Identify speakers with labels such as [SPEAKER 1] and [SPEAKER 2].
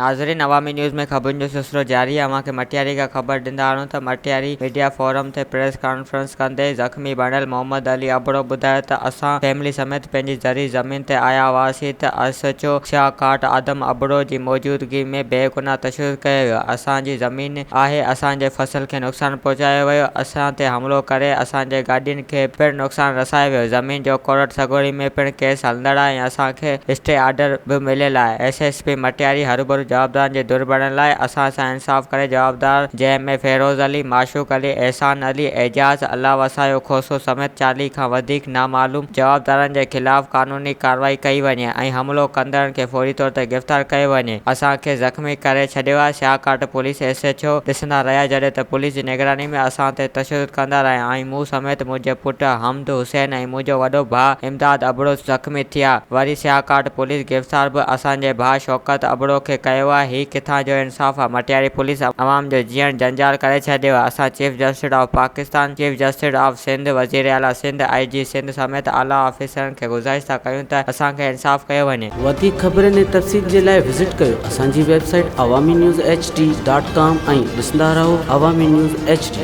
[SPEAKER 1] ناظرين عوامي نيوز ۾ خبرن جو سلسلو جاري آهي اوهان کي مٽياري کان خبر ڏيندا هلون ته مٽياري ميڊيا فورم تي پريس ڪانفرنس ڪندي زخمي بڻيل محمد علي ابڙو ٻڌايو ته اسان فيملي سميت پنهنجي زرعي زمين تي آيا هئاسين ته S H O Siahkot Adam Abro جي موجودگي ۾ بيگناهه تشدد ڪيو ويو اسان جي زمين آهي اسان جي فصل کي نقصان پهچايو ويو اسان تي حملو ڪري اسان جي گاڏين کي پڻ نقصان رسايو ويو زمين جو ڪورٽ سڳوري ۾ پڻ ڪيس هلندڙ آهي ۽ اسان کي اسٽي آرڊر به مليل آهي، ايس ايس پي مٽياري هروڀرو جوابدارن جي ڌر بڻڻ لاء اسان سان انصاف ڪري جوابدار جنهن ۾ فيروز علي، معشوق علي، احسان علي، اعجاز، الله وسايو کوسو سميت 40 کان وڌيڪ نامعلوم جوابدارن جي خلاف قانوني ڪارروائي ڪئي وڃي ۽ حملو ڪندڙن کي فوري طور تي گرفتار ڪيو وڃي اسان کي زخمي ڪري ڇڏيو آهي Siahkot police S H O ڏسندا رهيا جڏهن ته پوليس جي نگراني ۾ اسان تي تشدد ڪندا رهيا ۽ مون سميت منهنجي پٽ حمد حسين ۽ منهنجو وڏو ڀاء امداد ابڙو زخمي ٿيا، وري سياڪاٽ پوليس گرفتار به اسان جي ڀاء شوڪت ابڙو کي ڪيو آهي، هي ڪٿان جو انصاف آهي، مٽياري پوليس عوام جو جيئڻ جنجال ڪري ڇڏيو آهي، اسان chief justice of Pakistan, chief justice of Sindh, وزير اعليٰ سنڌ، آء جي سنڌ سميت اعليٰ آفيسرن کي گذارش ٿا ڪيون ته اسان کي انصاف ڪيو وڃي.
[SPEAKER 2] وڌيڪ خبرن ۽ تفصيل جي لاء وزٽ ڪيو اسان جي website Awami news H D dot com ۽ ڏسندا رهو عوامي نيوز ايڇ ڊي.